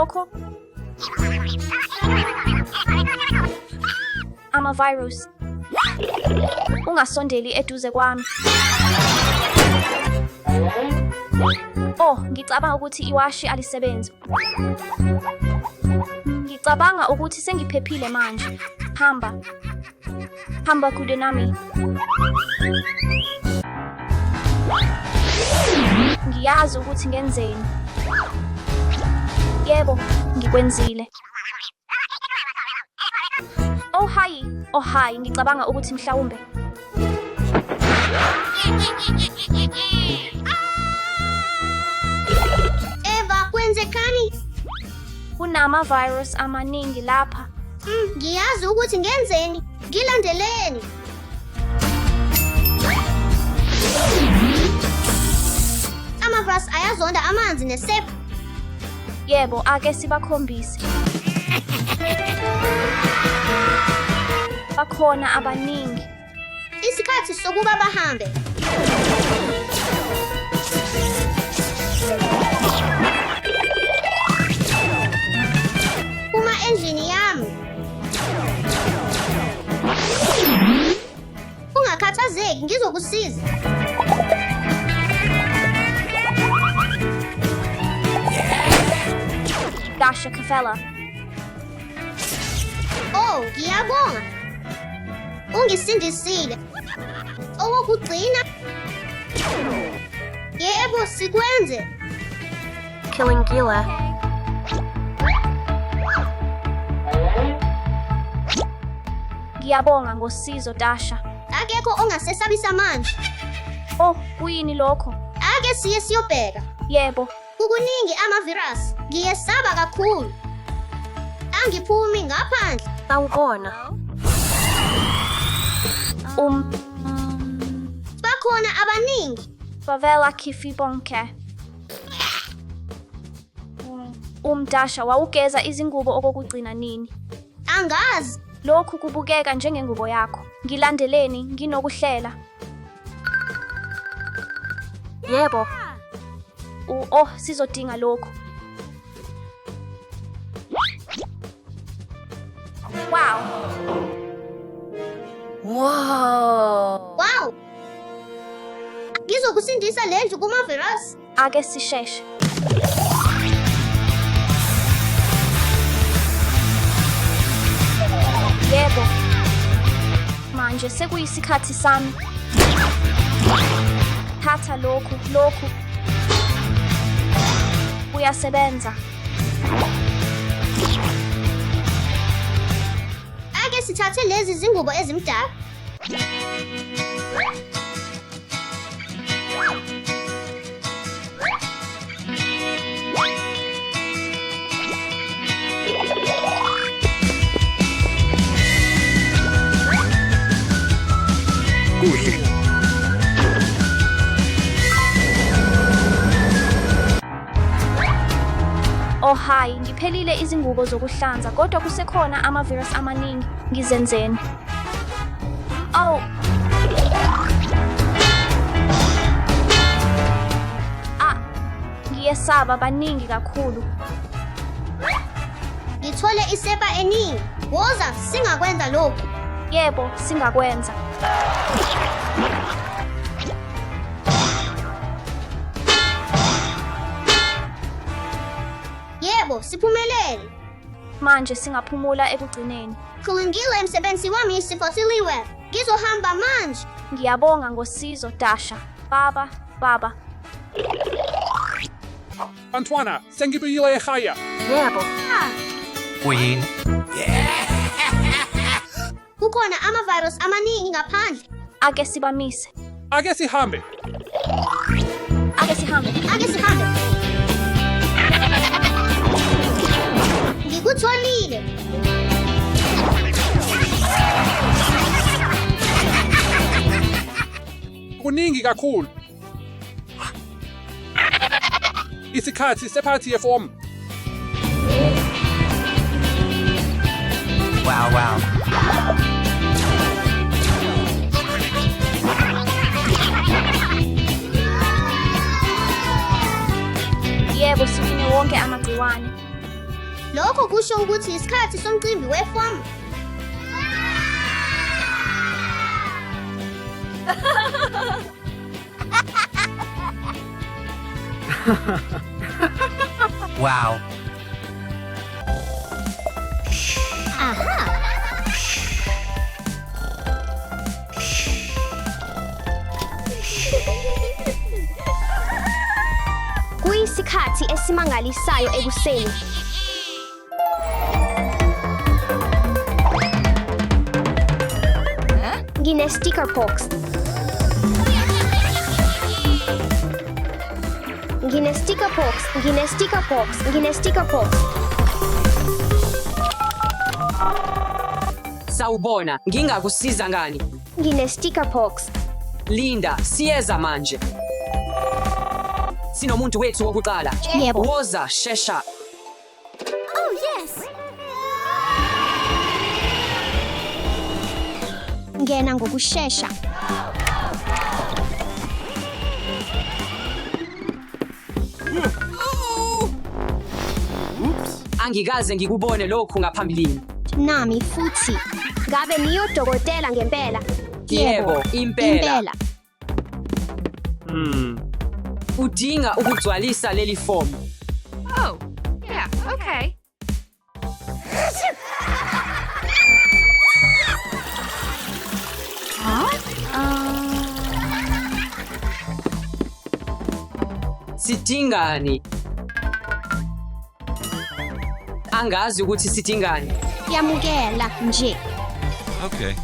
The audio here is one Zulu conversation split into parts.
Lokho? Ama-virus. Ungasondeli eduze kwami. Oh, ngicabanga ukuthi iwashi alisebenzi. Ngicabanga ukuthi sengiphephile manje. Hamba. Hamba kude nami. Ngiyazi ukuthi ngenzeni. Yebo, ngikwenzile. Oh hayi, oh hayi, ngicabanga ukuthi mhlawumbe. Eva, kwenzekani? Kunama-virus amaningi lapha. Ngiyazi ukuthi ngenzeni. Ngilandeleni. Ama-virus ayazonda amanzi nesepha. Yebo, ake sibakhombise. Bakhona abaningi. Isikhathi sokuba bahambe. Phuma endlini yami. Ungakhathazeki, ngizokusiza. Dasha Kafela. Oh, ngiyabonga. Ungisindisile. Owokugcina. Yebo, sikwenze. Killing Gila. Ngiyabonga ngosizo Dasha. Akekho ongasesabisa manje. Oh, kuyini lokho? Ake siye siyobheka. Yebo. Kukuningi ama-virus. Ngiyesaba kakhulu. Angiphumi ngaphandle. Sawubona. Bakhona abaningi. Bavela khifi bonke. Dasha, wawugeza izingubo okokugcina nini? Angazi. Lokhu kubukeka njengengubo yakho. Ngilandeleni, nginokuhlela. Yebo. Oh, sizodinga lokhu. Wow. Wow. Wow. Ngizokusindisa lendlu kuma-virus. Ake sisheshe. Yebo. Manje sekuyisikhathi sami. Thatha lokhu, lokhu. Kuyasebenza. Ake sithathe lezi zingubo ezimdaka. Kuhle. Oh hayi, ngiphelile izingubo zokuhlanza kodwa kusekhona ama-virus amaningi. Ngizenzeni? Oh. Ah, ngiyesaba baningi kakhulu. Ngithole isepa eningi. Woza, singakwenza lokhu. Yebo, singakwenza. Yebo, siphumelele. Manje singaphumula ekugcineni. Kulungile, emsebenzi wami sifotiliwe. Ngizohamba manje. Ngiyabonga ngosizo, Dasha. Baba, baba. Bantwana, sengibuyile ekhaya. Yebo. Kuyini? Kukhona ama-virus amaningi ngaphandle. Ake sibamise. Ake sihambe. Ake sihambe. Ake sihambe. Ngikutholile. Kuningi kakhulu. Isikhathi sephathi yefomu. Wow, wow. Yebo, siwine wonke amagciwane. Lokho kusho ukuthi isikhathi somcimbi wefomu. Wow. Kuyisikhathi esimangalisayo ekuseni. Ngine-sticker pox. Ngine-sticker pox, ngine-sticker pox, ngine-sticker pox. Sawubona, ngingakusiza ngani? Ngine-sticker pox. Linda, siyeza manje. Sinomuntu wethu wokuqala. Yebo. Woza, shesha. Ngena ngokushesha. Angikaze ngikubone lokhu ngaphambilini. Nami futhi. Ngabe niyodokotela ngempela? Yebo, impela. Impela. Udinga ukugcwalisa leli fomu. Oh, yeah, okay. Sidingani? Angazi ukuthi sidingani. Yamukela nje. Okay.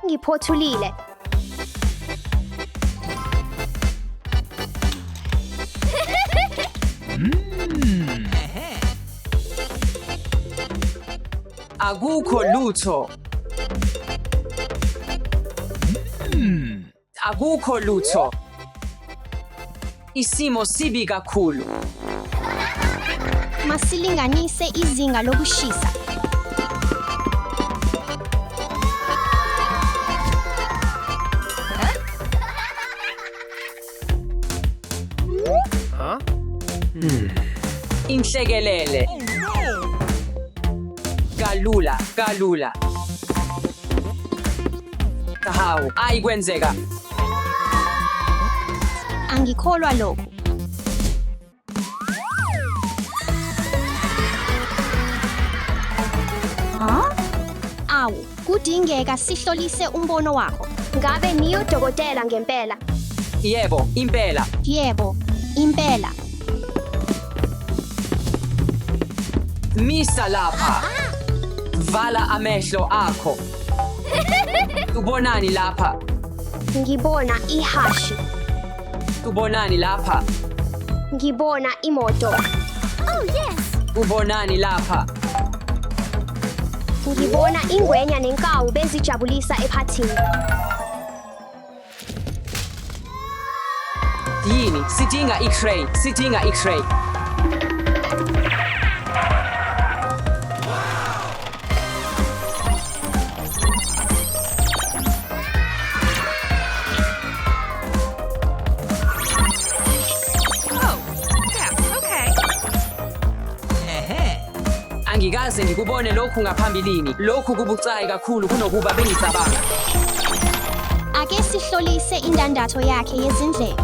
Ngiphothulile. Akukho lutho. Akukho lutho. Isimo sibi kakhulu. Masilinganise izinga lokushisa. Inhlekelele. Kalula, kalula. Hawu, ayikwenzeka. Angikholwa lokhu. Awu, kudingeka sihlolise umbono wakho. Ngabe niyodokotela ngempela? Yebo, impela. Yebo, impela. Misa lapha. Vala amehlo akho. Ubonani lapha? Ngibona ihashi. Ubonani lapha? Ngibona imoto. Ubonani lapha? Ngibona ingwenya nenkawu bezijabulisa ephathini. Yini? Sidinga x-ray. Sidinga x-ray. Oh, yeah, okay. Angikaze ngikubone lokhu ngaphambilini. Lokhu kubucayi kakhulu kunokuba bengicabanga. Ake sihlolise indandatho yakhe yezindlebe.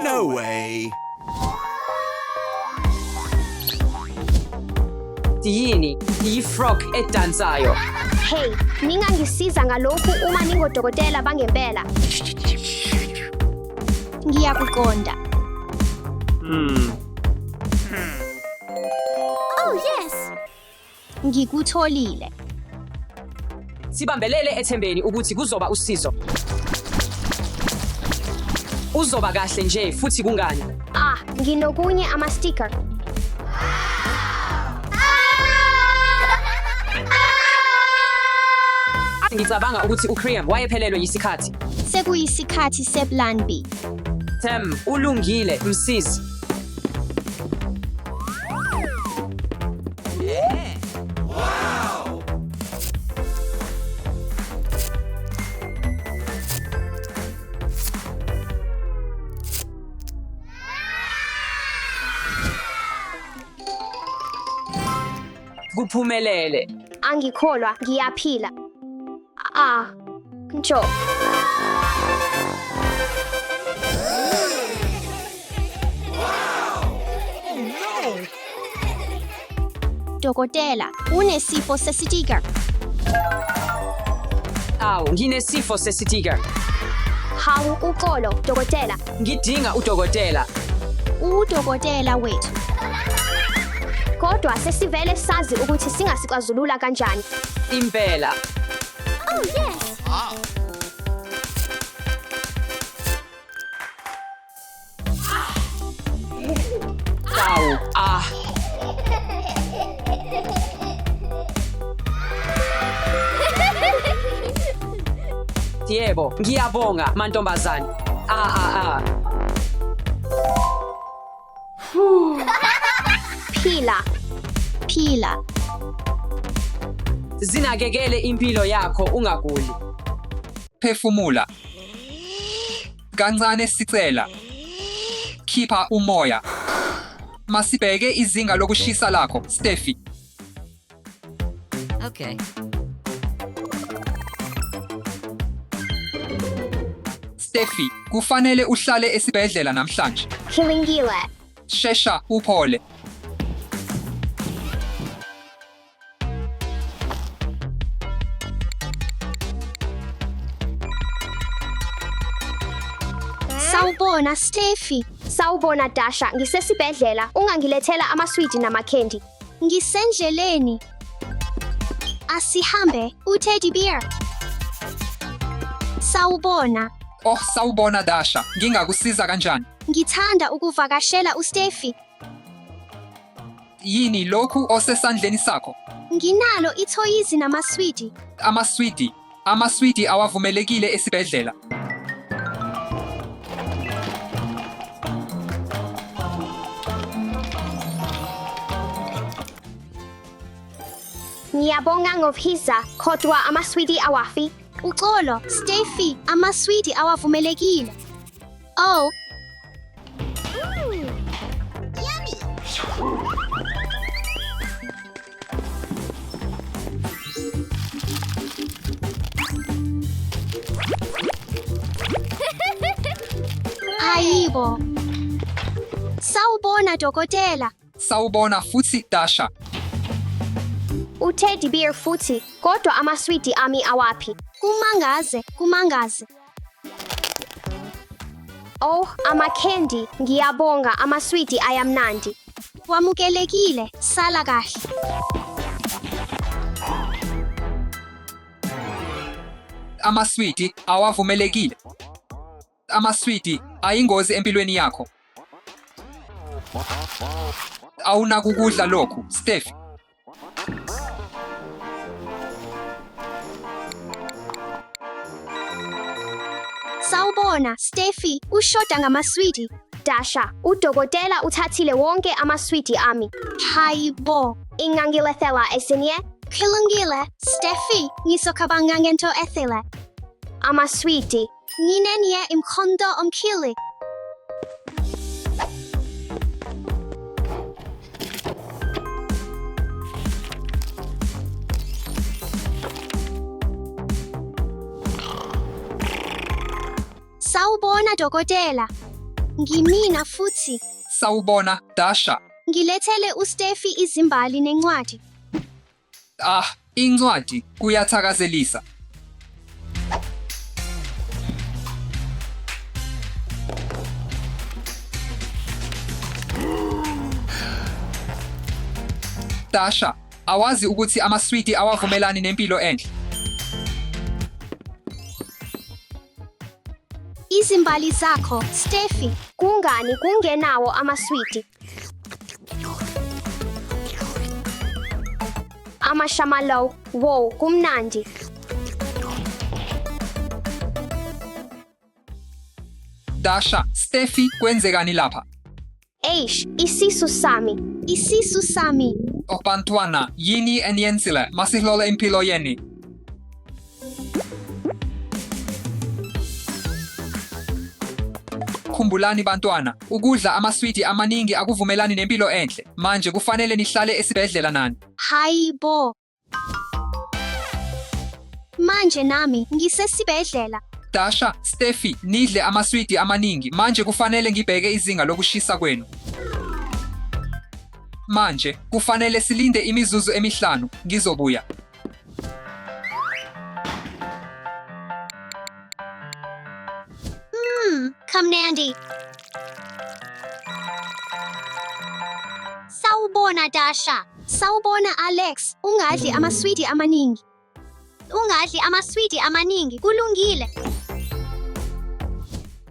No way. Yini? Yi-frog edansayo. Hey, ningangisiza ngalokhu uma ningodokotela bangempela. Ngiyakuqonda. Ngikutholile. Sibambelele ethembeni ukuthi kuzoba usizo. Uzoba kahle nje futhi kungani. Ah, nginokunye ama-sticker. Ngicabanga ukuthi uCream wayephelelwe yisikhathi. Sekuyisikhathi se-Plan B. Tem, ulungile, msizi. Kuphumelele. Angikholwa, ngiyaphila. Ah, njo. Dokotela, unesifo sesitiga. Awu, nginesifo sesitiga. Hawu uxolo, dokotela. Ngidinga udokotela. Udokotela wethu. Kodwa sesivele sazi ukuthi singasixazulula kanjani. Impela. Awu, ah. Yebo, ngiyabonga mantombazane. Ah ah ah. Phila. Phila. Zinakekele impilo yakho ungaguli. Phefumula. Kancane sicela. Khipha umoya. Masibheke izinga lokushisa lakho, Steffi. Okay. Steffi, kufanele uhlale esibhedlela namhlanje. Kulungile. Shesha uphole. Sawubona Steffi. Sawubona Dasha, ngisesibhedlela. Ungangilethela amaswidi namakhendi. Ngisendleleni. Asihambe, uTeddy Bear. Sawubona. Oh, sawubona Dasha. Ngingakusiza kanjani? Ngithanda ukuvakashela uSteffi. Yini lokhu osesandleni sakho? Nginalo ithoyizi namaswidi. Amaswidi. Amaswidi awavumelekile esibhedlela. Ngiyabonga ngokusiza, kodwa amaswidi awafi. Uxolo, Steffi, amaswidi awavumelekile. Oh. Hayibo. Sawubona dokotela. Sawubona futhi Dasha. UTeddy Bear futhi, kodwa amaswidi ami awaphi. Kumangaze, kumangaze. Oh, amakhendi, ngiyabonga, amaswidi ayamnandi. Wamukelekile, sala kahle. Amaswidi awavumelekile. Amaswidi ayingozi empilweni yakho. Awunakukudla lokhu, Steffi. Sawubona, Steffi, ushoda ngamaswidi. Dasha, udokotela uthathile wonke amaswidi ami. Hayibo, ingangilethela esinye? Kulungile, Steffi, ngizocabanga ngento ethile. Amaswidi. Nginenye imkhondo omkhili. Sawubona dokotela. Ngimina futhi. Sawubona Dasha. Ngilethele uSteffi izimbali nencwadi. Ah, incwadi kuyathakazelisa. Dasha, awazi ukuthi amaswidi awavumelani nempilo enhle. Izimbali zakho, Steffi. Kungani kungenawo amaswidi? Amashamalo, wow, kumnandi. Dasha, Steffi, kwenzekani lapha? Eish, isisu sami. Isisu sami. Oh bantwana, yini eniyenzile? Masihlole impilo yeni. Khumbulani bantwana, ukudla amaswidi amaningi akuvumelani nempilo enhle. Manje kufanele nihlale esibhedlela nani. Hayi bo. Manje nami ngisesibhedlela. Dasha, Steffi, nidle amaswidi amaningi. Manje kufanele ngibheke izinga lokushisa kwenu. Manje kufanele silinde imizuzu emihlanu. Ngizobuya. Kamnandi. Sawubona Dasha. Sawubona Alex. Ungadli amaswidi amaningi. Ungadli amaswidi amaningi. Kulungile.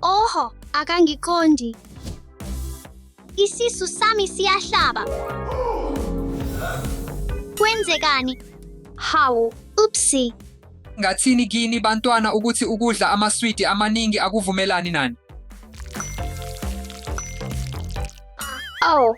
Oho, akangiqondi. Isisu sami siyahlaba. Kwenzekani? Hawu, upsi. Ngathini kini bantwana ukuthi ukudla amaswidi amaningi akuvumelani nani? Oh,